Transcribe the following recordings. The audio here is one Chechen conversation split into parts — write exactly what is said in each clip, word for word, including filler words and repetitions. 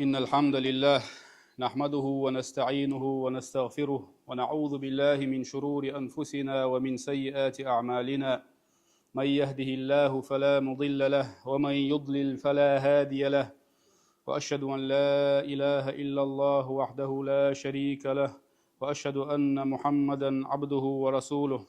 إن الحمد لله نحمده ونستعينه ونستغفره ونعوذ بالله من شرور أنفسنا ومن سيئات أعمالنا. من يهده الله فلا مضل له ومن يضلل فلا هادي له. وأشهد أن لا إله إلا الله وحده لا شريك له. وأشهد أن محمدا عبده ورسوله.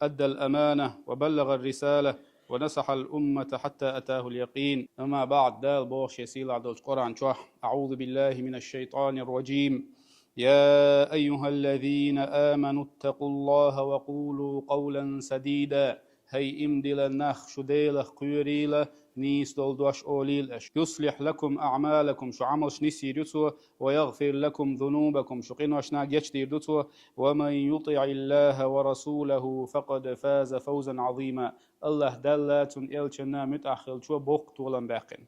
أدى الأمانة وبلغ الرسالة ونصح الأمة حتى أتاه اليقين. أما بعد، Дала боху шен сийлахь долчу Къуръан чохь: أعوذ بالله من الشيطان الرجيم. يا أيها الذين آمنوا اتقوا الله وقولوا قولا سديدا. ХӀай иман диллина нах, шу Делах кхоьрийла, нийса долу дош олийла аша. يصلح لكم أعمالكم, шу Ӏамалш нисйийр ю Цо, ويغفر لكم ذنوبكم, шу къиношна гечдийр ду Цо, ومن يطع الله ورسوله فقد فاز فوزا عظيما. АллахӀ Далла, Цуьнан элчанна муьтӀахь хиллачо боккха толам баьккхина.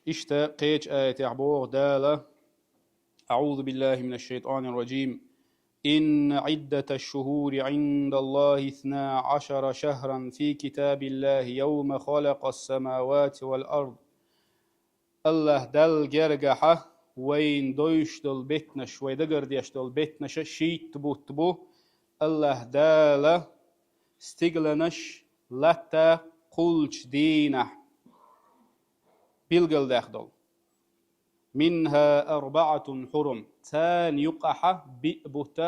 Иштта кхечу аятехь боху Дала: أعوذ بالله من الشيطان الرجيم. إن عدة الشهور عند الله اثنا عشر شهرا في كتاب الله يوم خلق السماوات والأرض. АллахӀ Далла гергахьа вайна дойуш долу беттанаш, вай дагардеш долу беттанаш шийтта бутт бу, АллахӀ Дала стигланаш латта кхуллучу дийнахь билгалдаьккхина долу. منها أربعة حرم. Царна юкъахьа биъ бутт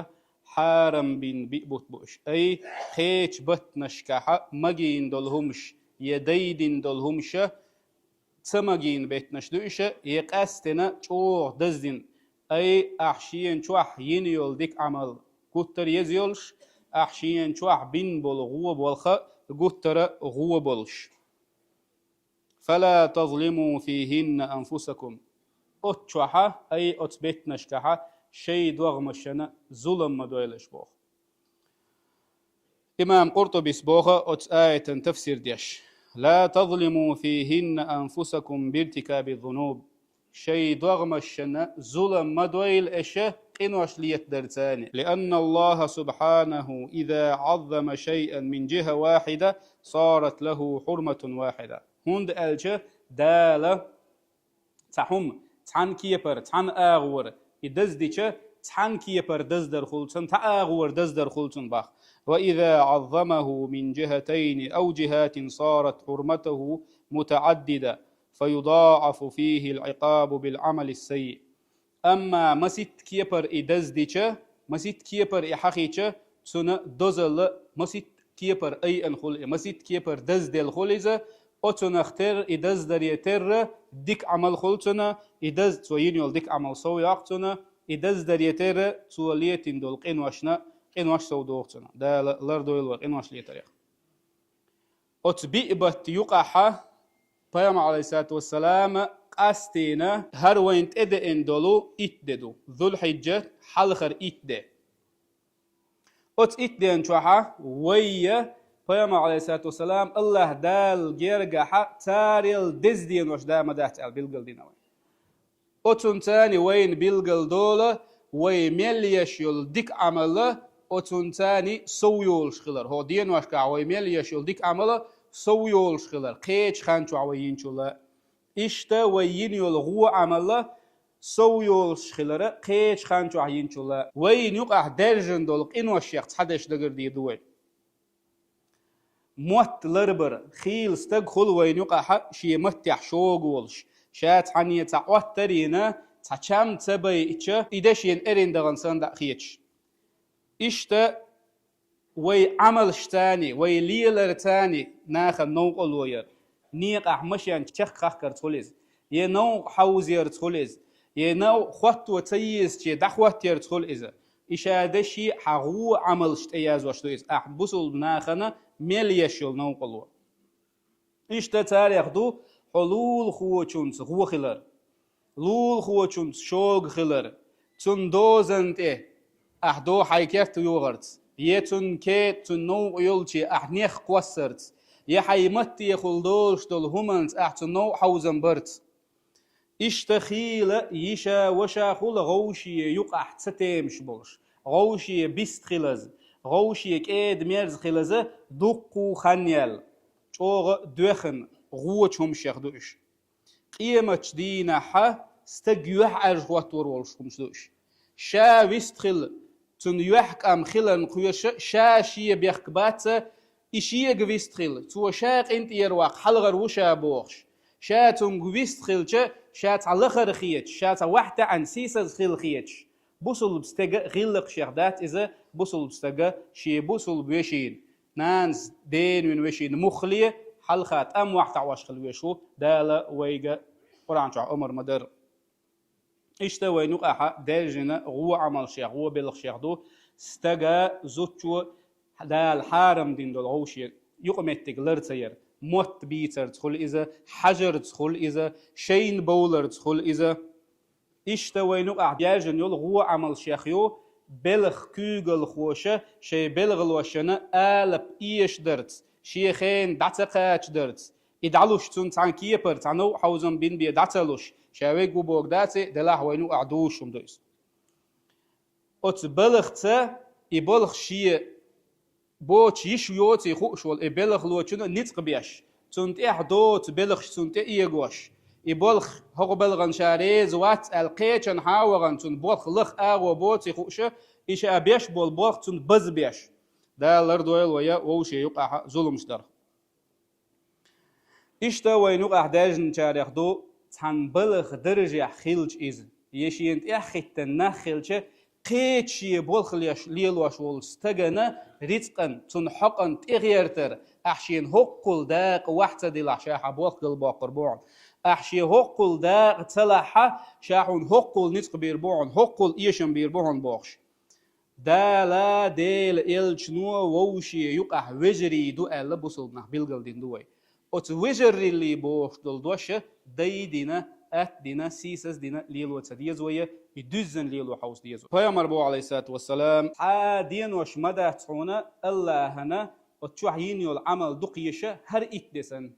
хьарам бина биъ бутт бу уьш. Ай, кхечу баттанашкахьа магийна долу хӀумаш я дайдина долу хӀумаша ца магийна беттанаш ду уьш, я къаьсттина чӀогӀа даздина. Ай, ахь шена чохь йина йолу дика Ӏамал гуттара еза йолуш, ахь шена чохь бина болу гӀо болх гуттара гӀо болуш. فلا تظلموا فيهن أنفسكم. Оцу чохьа, ай, оцу беттанашкахьа шайн догӀмашна зулам ма дойла аша боху. Имам Къуртубис боху оцу аятан тафсир деш: لا تظلموا فيهن أنفسكم بارتكاب الذنوب. Шайн догӀмашна зулам ма дойла аша къинош летадарца. لأن الله سبحانه إذا عظم شيئا من جهة واحدة صارت له حرمة واحدة. ХӀунда аьлча Дала цхьа хӀума, цхьана кепара, цхьана агӀора и даздича, цхьана кепара даздар хуьлу цунна, цхьа агӀора даздар хуьлу цунна боху. وإذا عظمه من جهتين أو جهات صارت حرمته متعددة فيضاعف فيه العقاب بالعمل السيء. Амма маситта кепара и даздича, маситта кепара и хьахийча, цуьнан дозалла маситта кепара айъина хуьлу и, маситта кепара дазделла хуьлу иза, оцунах терра, и даздаре терра дика Ӏамал хуьлу цуьнан, и даз-, цо йина йолу дика Ӏамал сов йоккху цуьнан, и даздаре терра цо летийна долу къиношна, къинош сов доху цуьнан. Дала лардойла вай къинош летарех. Оцу биъ батта юкъахьа Пайхамар, Ӏалайхиссалату вассалам, къастийна хӀара вайна тӀедеана долу итт де ду, Зулхьиджа хьалхара итт де. Оцу итт ден чохьа вайя Пайхамар, Ӏалайхиссалату вассалам, АллахӀ Далла гергахьа царел деза денош да ма дац аьлла билгалдина вай. Оцунцани вайна билгал дола, вай мел еш йолу дика Ӏамала, оцунцани сов йолуш хилар. ХӀо деношкахь вай мел еш йолу дика Ӏамала сов йолуш хилар, кхечу хан чохь вай йинчул а. Иштта вай йина йолу гӀо Ӏамала сов йолуш хилара, кхечу хан чохь йинчул а. Вайна юкъахь даьржина долу къиношех цхьадерш дагардийр ду вай. Мотт ларбар, хийла стаг хуьлу вайна юкъахьа шен маттехь шога волуш, ша цхьанне цхьа Ӏоттар а йина, цхьа чам ца байича, и де шена эрна дахана санна дӀа а хеташ. Иштта вай Ӏамалшцани, вай леларцани нахана новкъарло яр. Некъахь машен чекххахкарца хуьлу иза, я новкъа хьовзаярца хуьлу иза, я новкъа хӀотто ца езаче дӀахӀоттаярца хуьлу иза. И ша деши хьан гӀо Ӏамалш тӀеязош ду иза, ахь бусулба нахана мел еш йолу новкъарло. Иштта царех ду хьо лулахочунца гӀо хилар, лулахочунца шога хилар, цунна дозанна тӀе ахь до хьайн керта йогӀарца, я цунна кета, цунна новкъа йолче ахь нех кхоссарца, я хьайн маттехула долуш долу хӀуманца ахь цунна новкъа хьовзам барца. Иштта хийла йиша, ваша хуьлу гӀовше юкъахь ца темаш болуш, гӀовше бист хилаза, гӀовше кӀеда-мерза хилаза дуккха хан яьлла, чӀогӀа доьхна гӀочу хӀумашех ду уьш. Къематчу дийнахьа Стаг юьхьӀаьржа хӀоттор волуш хӀумаш ду уьш. Ша вистхила, цунна юьхькӀам хиларна кхоьруш, ша шен бехк бац, и шега вистхила, цо ша къинтӀера ваккха хьалхара ву ша бохуш. Ша цуьнга вистхилча, ша цхьа лахара хеташ, ша цхьа ваьхьтаьӀан сийсаза хила хеташ. Бусулба стеган гӀиллакхашех дац иза, бусулба стага шен бусулба вешина, нанас дена вина вешина муххале, хьалха тӀам вахьтаӀош хила веш ву, Дала вайга Къуръан чохь омар ма-дарра. Иштта вайна юкъахьа даьржина гӀо Ӏамалшех, гӀо белхашех ду, стага, зудчо Дала хьарам дина долу гӀовше юкъаметтиг лар ца яр, мотт бийцарца хуьлу иза, хьажарца хуьлу иза, шайна бовларца хуьлу иза. Иштта вайна юкъахь даьржина йолу гӀо Ӏамалшех ю, белхан куьйгалхоша шайн белхалошна алапа эшадарца, шен хенан дӀа ца кхачадарца, и дӀалуш цунна цхьана кепара, цхьа новкъа хьовзам бина бен дӀа ца луш, ша вега ву боху даций, делахь вайна юкъахь дузуш хӀума ду иза. Оцу балхаца и болх шен боцуш йиш йоций хууш волу и белхалочунна ницкъ беш, цунна тӀехь доцу белхаш цунна тӀе эгош, и болх хӀокху балхана ша реза вац аьлла кхечанхьа а вахана, цунна болх лаха агӀо боций хууш, и ша беш болу болх цунна базбеш. Дала лардойла вай вовшийн юкъахь зуламаш дарх. Иштта вайна юкъахь даьржинчарех ду цхьана балха даржехь хилча иза, я шена тӀаьхьахӀиттина нах хилча, кхечу шен болх леш лелош волу стагана рицкъан, цунна хьокъан тӀегӀертар, ахь шена хӀоккхул дакъа вахь ца дилахь, ша хьан болх галбоккхур бу хьуна. Ахь шен хӀоккхул дакъа ца лахь, ша хьуна хӀоккхул ницкъ бийр бу хьуна, хӀоккхул эшам бийр бу хьуна бохуш. Дала, Делан элчано вовшийн юкъахь вежарий ду аьлла, бусулба нах билгалдина ду вай. Оцу вежаррилли бохуш долу дош дай дина, атта дина, сийсаз дина лело ца деза вай, и дуьззина лело хьовса деза. Пайхамар боху, алейхиссалату вассалам, хьан денош ма дац хьуна, Аллахьана оцу чохь йина йолу Ӏамал дукха еша хӀара итт де санна.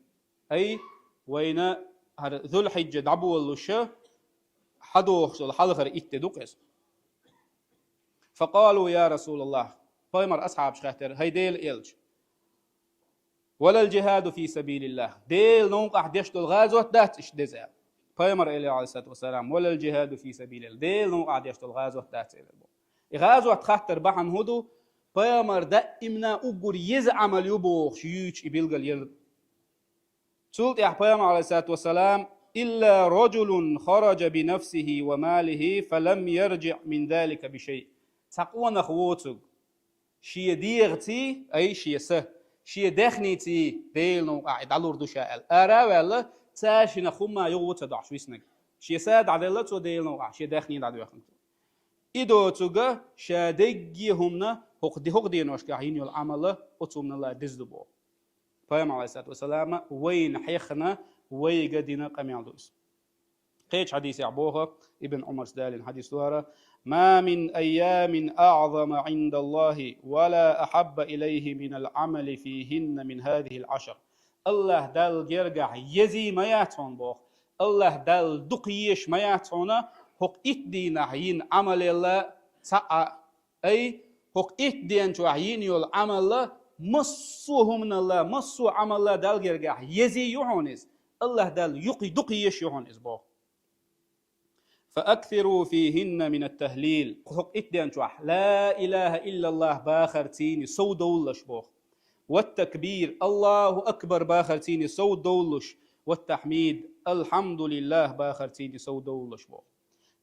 Ай, вайна хӀара Зулхьиджа дӀаболалуша, хьадохуш долу хьалхара итт де ду-кх иза. Факъалу: «Я Расулаллах», пайхамар асхьабаш хаьттира: «ХӀай Делан элча, валал джихаду фи сабилиллах, Делан новкъахь деш долу гӀазот дац иштта деза?» Пайхамар элира, алейхиссалату вассалам: «Валал джихаду фи сабилиллах, Делан новкъахь деш долу гӀазот дац», элира боху. И гӀазот хаттар бахьана хӀун ду? Пайхамар даимна уггар еза Ӏамал ю бохуш юьйцуш и билгал яра. Цул тӀаьхьа пайхамар, алейхиссалату вассалам: «Илла раджулун хараджа би нафсихи ва малихи, фа лам ярджиъ мин залика би шай». Цхьа къонах воцург шен дегӀаций, ай, шен са, шен даьхнийций Делан новкъахь и дӀалур ду ша аьлла, ара а ваьлла, цаьршинах хӀумма юха ву ца дохьуш виснаг. Шен са дӀаделла цо Делан новкъахь, шен даьхний дӀадоьхна цо. И доцург ша дегге хӀумана хӀокху де-, хӀокху деношкахь йина йолу Ӏамал оцу хӀуманал деза ду боху. Пайхамар, алейхиссалату вассалам, вайна хьехна, вайга дина къамел ду иза. Кхечу хьадисехь боху, Ибн Ӏумарс далийна хьадис ду хӀара: «Ма мин айямин аъзама Ӏиндаллахи ва ла ахьабба илайхи минал Ӏамали фихинна мин хазихил Ӏашар». Аллахь Далла гергахь езий ма яц хьуна боху. Аллахь Далла дукха езаш ма яц хьуна хӀокху итт дийнахь йина Ӏамалел цхьа а. Ай, хӀокху итт ден чохь йина йолу Ӏамал массо а хӀуманал, массо а Ӏамал Далла гергахь езий ю хьуна иза. Аллахь Далла юкъа дукха езаш ю хьуна иза боху. «Фа аксиру фихинна минат тахлил». ХӀокху итт ден чохь ла илаха иллаллах бахарцийна сов довлалаш боху. «Ват такбир», Аллаху акбар бахарцийна сов довлалаш. «Ват тахмид», Алхьамдулиллах бахарцийна сов довлалаш боху.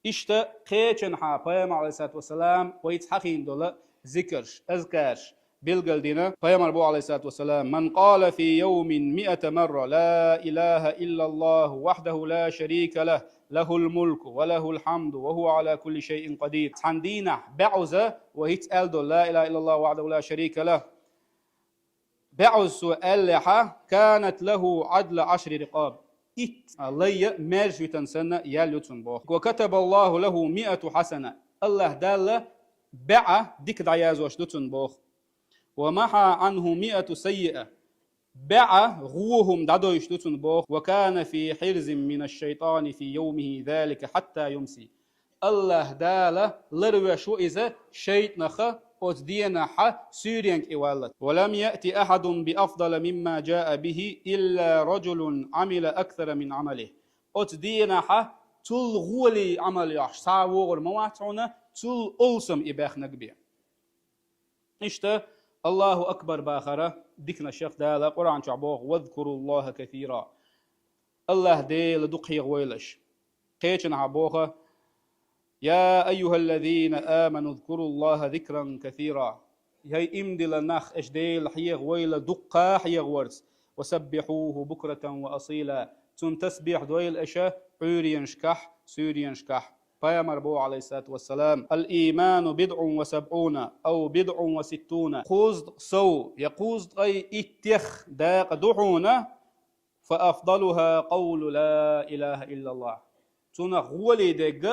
Иштта кхечанхьа пайхамар, алейхиссалату вассалам, вайца хьахийна долу зикарш, азкарш билгал дина. Пайхамар боху, алейхиссалату вассалам: «Ман къала фи йовмин миата марра: ла илаха иллаллаху вахдаху ла шарика лах, лахул мулку ва лахул хьамду ва хува ала кулли шайин къадир». Цхьана дийнахь баьӀуза, ва хӀинца аьлла долу: «Ла илаха иллаллаху вахдаху ла шарика лах». БаьӀуза цо аьллехьа, «канат лаху Ӏадла Ӏашри рикъаб». Итт лай маьрша витан санна ял ю цунна боху. «Ва катабаллаху лаху миату хьасана». Аллахь Далла баьӀа дика дӀаяздеш ду цунна боху. «Ва махьа Ӏанху миату саййиа». БаьӀа гӀо хӀума дӀадойуш ду цунна боху. «Ва кана фи хьирзин минаш шайтани фи йовмихи залика хьатта юмси». Аллахь Дала ларвеш ву иза шайтӀанах оцу денахьа суьйренга и валлалц. «Ва лам яъти ахьадун би афдала мимма джаа бихи илла раджулун Ӏамила аксара мин Ӏамалихи». Оцу денахьа Цул гӀоле Ӏамал йохьаш цхьа а вогӀур ма вац хьуна, цул олсам и баьхнаг бен. Иштта Аллаху Акбар бахара диканаш я-кх. Дала Къуръан чохь боху: «Вазкуруллаха касира». Аллах Дела дукха хьехавойла аша. Кхечанхьа боху: «Я айюхаллазина аману зкуруллаха зикран касира». ХӀай иман диллина нах, аша Дела хьехавойла дуккха хьехаварца. «Ва саббихьуху букратан ва асила». Цунна тасбихь дойла аша Ӏуьйренашкахь, суьйренашкахь. Пайхамар боху, алейхиссалату вассалам: «Ал-иману бидъун ва сабъуна, ав бидъун ва ситтуна». Кхузткъа сов я кхузткъе иттех дакъа ду хьуна, «Фа афдалуха къавлу ла илаха иллаллах». Цунах гӀоле дерг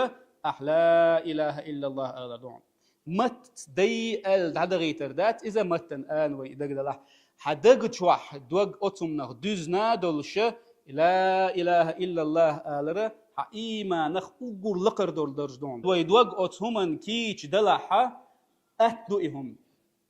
ахь ла илаха иллаллах алар ду хьуна. Матта дай аьлла дӀадахийтар дац иза, маттана ана вай и дагаделахь. Хьан даг чохь дог оцу хӀуманах дуьзна долуша, ла илаха иллаллах алара, хьан ийманах уггар лакхара долу дарж ду хьуна. Вай дог оцу хӀуманна кийча далахьа, атта ду и хӀума.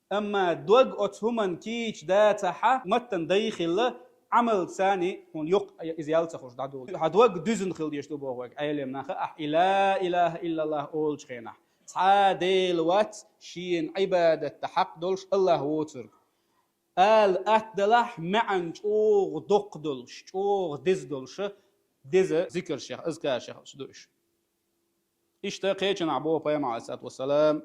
Амма дог оцу хӀуманна кийча дацахьа, маттана дай хилла, Ӏамалца санна хьуна йоккха иза ял ца хуьлуш дӀадолу. Хьан дог дуьзна хила дезаш ду боху вайга Ӏелам наха, ахь и ла илаха иллаллах олучу хенахь. Цхьа а Дела вац, шена Ӏибадатта хьакъ долуш Аллах воцург. Ала атта далахь, маьӀна чӀогӀа доккха долуш, чӀогӀа деза долуша, деза зикаршех, азкаршех ду уьш. Иштта кхечанхьа боху Пайхамар, алейхиссалату вассалам: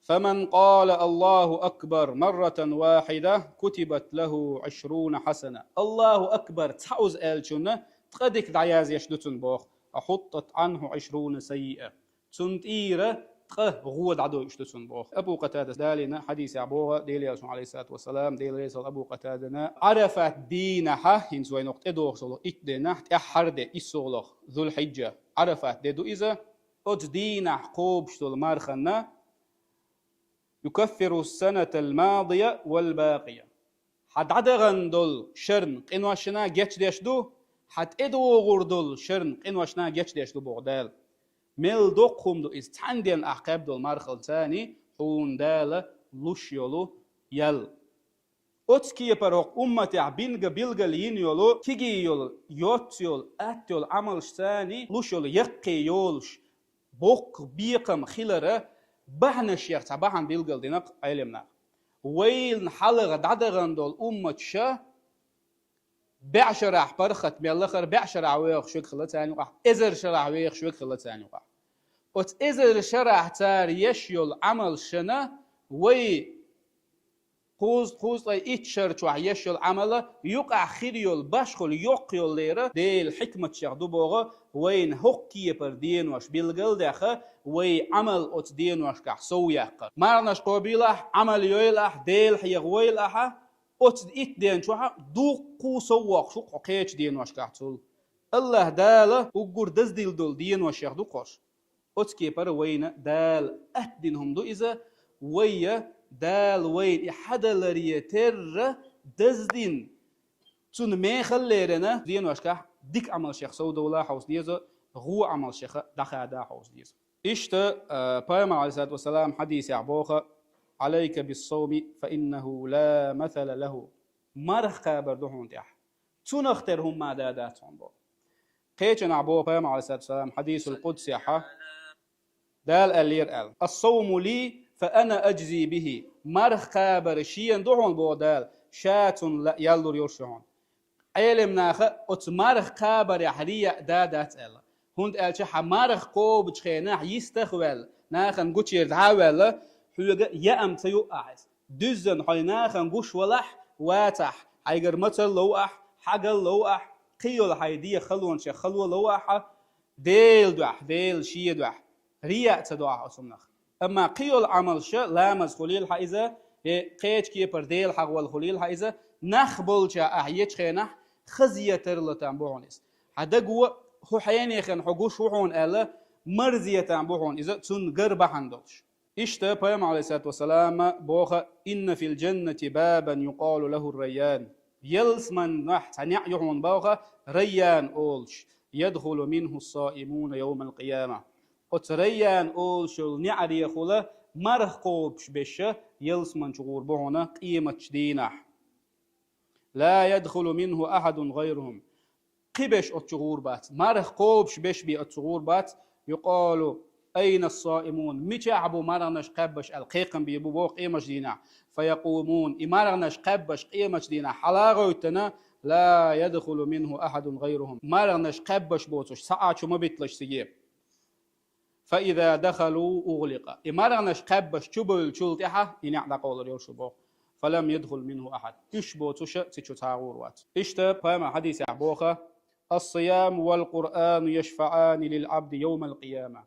«Фаман къала Аллаху акбар марратан вахида, кутибат лаху ишруна хьасана». Аллаху акбар цхьа уза аьллачунна ткъа дика дӀаязъеш ду цунна боху. «Ва хьуттат Ӏанху ишруна саййиа». Цунна тӀера ткъа гӀо дӀадойуш ду цунна боху. Абу Къатадас далийна хьадисехь боху, Делан Элчано, алейхиссалату вассалам, Дела реза хуьлда Абу Къатадана, Ӏарафат дийнахьа, хӀинца вайна дукха тӀедогӀуш долу итт дийнахь, тӀаьххьара де, иссалгӀа Зулхьиджа, Ӏарафат де ду иза, оцу дийнахь кхобуш долу марханна, «юкаффиру ссанатал мадия вал бакъия». Хьан дӀадахана долу шерна къиношна гечдеш ду, хьан тӀедогӀур долу шерна къиношна гечдеш ду боху Дала. Мел доккха хӀума ду иза, цхьана денна ахь кхаьбна долу мархалла царна хьуна Дала луш йолу ял. Оцу кепара хӀокху умматехь бинга билгал йина йолу, кегий йолу, йоццу йолу, атта йолу Ӏамалш царна луш йолу яккхий йолуш, боккха бекхам хилара бахьанашех цхьа бахьана билгал дина-кх Ӏелам наха. Вайна хьалха дӀадахана долу умматша бӀе шарахь паргӀат мел лахара, бӀе шарахь вехаш верг хилла царна юкъахь, эзар шарахь вехаш верг хилла царна юкъахь. Оцу эзар шарахь цара еш йолу Ӏамалшна вай кхузткъа, кхузткъе итт шар чохь еш йолу Ӏамала юкъахь хир йолу башхалла йоккха йолу лера Делан хьикматшех ду боху, вайна хӀокху кепара денош билгал а даьхна, вай Ӏамал оцу деношкахь сов яккха. Марханаш кхобийла ахь, Ӏамал йойла ахь, Дела хьехавойла ахьа, оцу итт ден чохь дуккха а сов воккхуш ву-кх хьо кхечу деношкахь цул. Аллах Дала уггар даздина долу деношех ду-кх хӀорш. Оцу кепара вайна Дала атта дина хӀума ду иза, вайя Дала вайна и хьадаларе терра даздина. Цунна мехаллерина деношкахь дика Ӏамалшех совдовла хьовса деза, гӀо Ӏамалшеха дӀахада хьовса деза. Иштта, а, Пайхамар, алейхиссалату вассалам, хьадисехь боху: «Алейка биссауми, фа иннаху ла масала лаху». Марха кхабар ду хьуна тӀехь. Цунах тера хӀума ма дац хьуна боху. Кхечанхьа боху Пайхамар, алейхиссалату вассалам, хьадисул къудсехьа, Дала аьллера аьлла: «Ас-савму ли, фа ана аджзи бихи». Марха кхабар шена ду хьуна боху Дала, ша цунна ла-, ял лур йолуш ю хьуна. Ӏелам наха оцу марха кхабарехь рияъ да дац аьлла. ХӀунда аьлча хьан марха кхобучу хенахь йистах а ваьлла, нахана гучуьра дӀа а ваьлла, хьоьга яам ца юу ахьа иза. Дуьззина хьо нахана гуш валахь, вацахь, хьайгара мацалла лов ахь, хьагалла лов ахь, кхин йолу хьайн дегӀан халонашех хало лов ахьа, Делан дуьхьа, Делан шен дуьхьа, рияъ ца до ахьа оцу хӀуманах. Амма кхин йолу Ӏамалша, ламаз хуьлийла хьан иза, я кхечу кепара Дела хьахавала хуьлийла хьан иза, нах болчохь ахьа ечу хенахь хаза тарло там бу хьуна иза. Хьан даго хӀу хьенех хьо гуш ву хьуна аьлла, марзе там бу хьуна иза, цунна гар бахьана долуш. Иштта Пайхамар, алейхиссалату вассалам, боху: «Инна фил джаннати бабан юкъалу лаху Райян». Ялсаманехь цхьа неӀ ю хьуна боху, Райян олуш, «ядхулу минху ссаимуна йовмал къияма». Оцу Райян олуш йолу неӀарехула марха кхобуш берш ялсамани чу гӀур бу хьуна къематчу дийнахь. «Ла ядхулу минху ахьадун гӀайрухум». кхин беш оцу чу гӀур бац, марха кхобуш беш бен оцу гӀур бац. يقال: أين الصائمون؟ Мичахь бу марханаш кхаьбнарш аьлла кхайкхам бийр бу боху къематдийнахь. فيقومون. И марханаш кхаьбнарш къематдийнахь хьала а гӀевттина, لا يدخل منه أحد غيرهم. Марханаш кхаьбнарш боцуш цхьа а чу ма битталаш цига. فإذا دخلوا أغلق. И марханаш кхаьбнарш чу бевллачул тӀаьхьа и неӀ дӀакъовлур йолуш ву боху. فلم يدخل منه أحد. Уьш боцуш а цу чу цхьа а гӀур вац. Иштта пайхамар хьадисехь боху: الصيام والقرآن يشفعان للعبد يوم القيامة.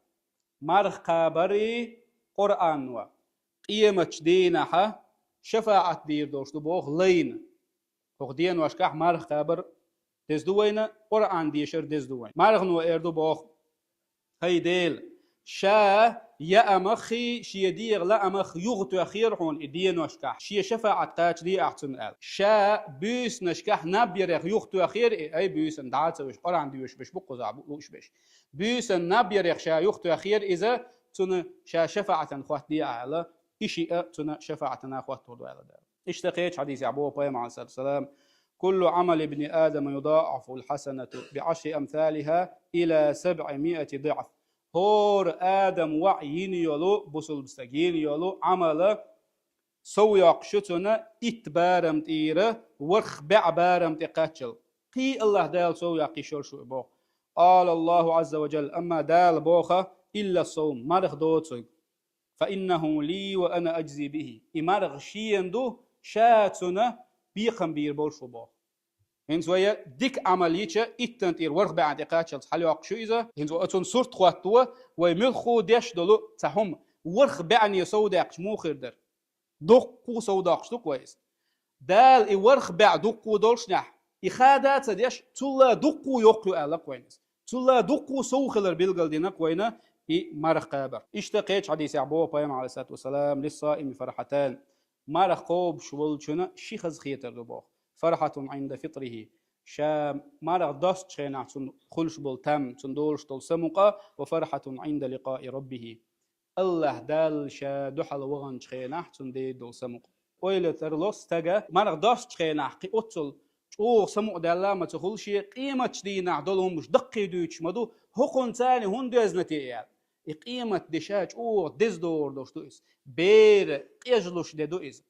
Марха кхабарий, Къуръано къематдийнахь шафаӀат дийр долуш ду боху лайна. ХӀокху деношкахь марха кхабар деза ду вайна, Къуръан дешар деза ду вайна. Мархано эр ду боху: хӀай Дела, ша яамаххий, шен дегӀан лаамах юхатоьххера хьуна и деношкахь, шен шафаӀат кхачаде ахь цунна аьлла. Ша буьйсанашкахь наб ярех юхатоьххера и, ай буьйсанна дӀа а ца веш, Къуръан доьшуш беш бу кхузахь бу лууш беш. Буьйсанна наб ярех ша юхатоьххера иза, цунна ша шафаӀатан хӀоттаде ахь аьлла, и шиъ а цунна шафаӀатана хӀоттор ду аьлла Дала. Иштта кхечу хьадисехь боху пайхамар, Ӏалайхиссалату вассалам: كل عمل ابن آدم يضاعف الحسنة بعشر أمثالها إلى سبعمائة ضعف. ХӀора Адам ваӀ йина йолу, бусулба стаг йина йолу Ӏамала сов йоккхуш ю цунна итт барам тӀера ворхӀ бӀе барам тӀе кхаччалц. Кхин а АллахӀ Дала сов яккха йиш йолуш ву и боху. قال الله عز وجل. Амма Дала боху: إلا الصوم. Марха доцург. فإنه لي وأنا أجزي به. И марха шена ду, ша цунна бекхам бийр болуш ву боху. ХӀинца вай дика Ӏамал йича, иттан тӀера ворхӀ бӀе тӀе кхаччалц хьалайоккхуш ю иза. ХӀинца вай оцунна сурт хӀотто, вай муьлхха деш долу цхьа хӀума ворхӀ бӀене сов даьккхича муха хир дара? Дуккха сов доккхуш ду-кх вай иза. Дала и ворхӀ бӀе дуккха долушшехь, и хада а ца деш, цул а дуккха йоккха ю аьлла-кх вайна иза. Цул а дуккха сов хилар билгалдина-кх вайна и марха кхабар. Иштта кхечу хьадисехь боху пайхамар, Ӏалайхиссалату вассалам: للصائم فرحتان. Марха кхобуш волчунна ши хазахетар ду боху. فرحة عند فطره. Ша марха достучу хенахь цунна хуьлуш болу там, цунна долуш долу самукъа, وفرحة عند لقاء ربه. АллахӀ Далла ша дуьхьал ваханчу хенахь цунна дийр долу самукъа. Ойла тарло стага, марха достучу хенахь кхин оццул чӀогӀа самукъадаьлла а ма ца хуьлу шен, къематчу дийнахь долу хӀуманаш даккхий дуьйцуш ма ду, хӀокхунна царна хӀунда доьзна те аьлла. И къематде ша чӀогӀа деза догӀур долуш ду иза. Бер къежлуш де ду иза.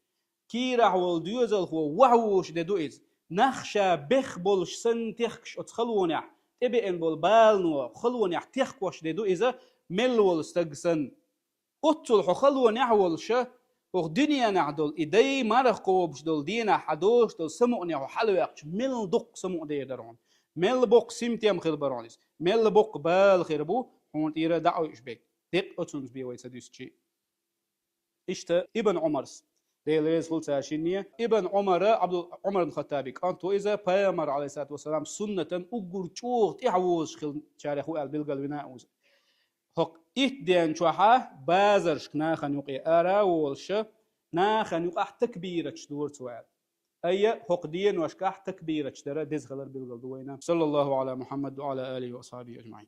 Кийрахь волу доьзалхо вахьвуш де ду иза. Нах ша бех болуш санна техкаш оцу халонехь, тӀебеана болу балано халонехь техкош де ду иза, мел волу стаг санна. Оццул хьо халонехь а волуша, оха дуьненахь долу и дай марха кхобуш долу дийнахь хьан доцуш долу самукъане хьо хьалаваьккхича, мел дуккха самукъа дер дара хьуна. Мел боккха симтем хир бара хьуна иза. Мел боккха бала хир бу хьуна тӀера дӀа а уьш бег. Декъ оцунца бе вай ца дуьсучи. Иштта Ибн Ӏумарс, Дела реза хуьлу цара шинне, Ибн Ӏумара, Абдул Ӏумар ибн Хаттаби кӀант ву иза, пайхамар, Ӏалайхиссалату вассалам, суннатан уггар чӀогӀа тӀаьхьа вузуш хилла чарах ву аьлла билгал вина а ву иза. ХӀокху итт ден чохьа базаршка нахана юкъе ара а волуша, нахана юкъахь такбираташ дора цо аьлла. Айя, хӀокху деношкахь такбираташ дара деза хилар билгал ду вайна. صلى الله على محمد وعلى آله وأصحابه أجمعين.